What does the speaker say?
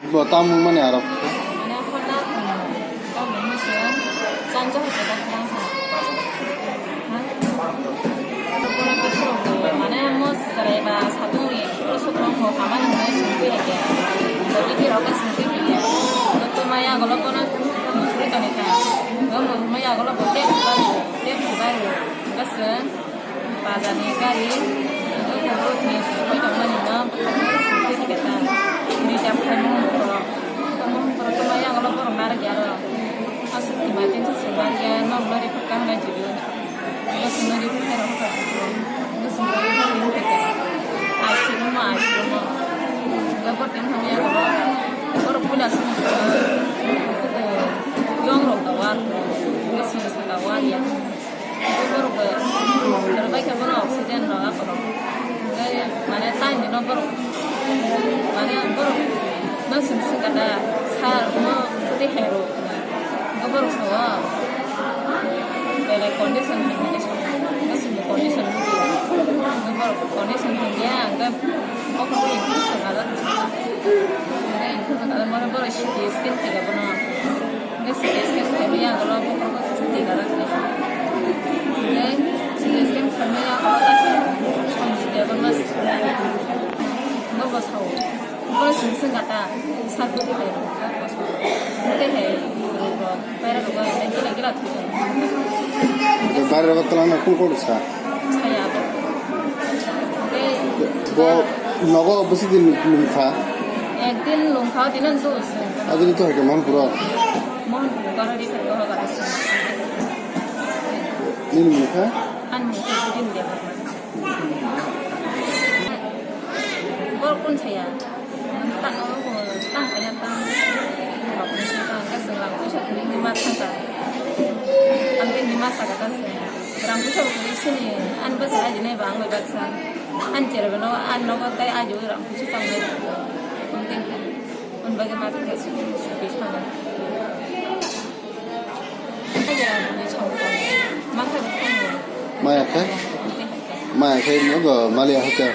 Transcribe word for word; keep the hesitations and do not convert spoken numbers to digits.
Bo tamung mani arok. Mane honna tamo musu chanjo hote da kha. Ha? Bono khe khorok mane mo chwrai ba satung ni khorok sokrong bo hamani hwnwi sungwi hai khe. Bo bidi rok khe sungwi khe. Bo to maya golo bono sungwi toni kha. Bo mo maya golo bo tep bari, tep bari. Bwswng. Bazar ni gari, borok ni soi tongmani no, bwkhak ni soi tongmani ta. Reserve khaimani borok. Tongmani borok tongmani yang ulo borok narwk ya aro. Aswk ni mati se sengmani ya, nok no report kha hwnwi jibi. Bwswk no report kha rok kha. Bwswk no report kha rok kha. Aswk no, aswk no. Report kha hwnwi ya borok. Borok puila aswk no. Yong rok da war. Bwswk no saka war ya. Borok bo, borok bai khe bono oxygen rok akorok. Tei mane time no borok, mane borok no simi simi kata sar no tei hai rok. Borok sao belai condition hai mane sao. Condition hai. Borok condition hai ya, ang khe bokol infection kajak. Mane borok C T scan khe bono. Hingke C T scan khaimani yagulo bokhorok twi gana khaimani. Hingke C T scan khaimani yagulo kaisa Sanjit Debbarma sikha. Hingke bo sao. Bo simi swngkha ta, sar kwtwi khairok. Hingke hai rok, paira rok, hingke gila gila thwi khairok. Hingke baire rok twlangna phone kok sa. Saya bo. Hingke bo nogo bwswk din nungkha? Ekdin nungkha, tini dos. Adini to hai khe Mohanpuro. Mohanpuro, Karari khe Gohagari se. Nini mung kha? Ani mung khe Budin Debbarma. Bor kun saya? Ta, oh, tang kaya tang. Bapni se tang, kasing lang, kusa kuning ni mat tang ka. Ang ni mat sa ka ta se. Rang kusa kuning sini, an basa aji nai bang bai baksa. An chere bano, an nogo tai aji rang kusa tang nai. Ang tin kan. Ang bagi mat ka sini, sini sana. Maya khai? Maya khai nogo mali ahokhe.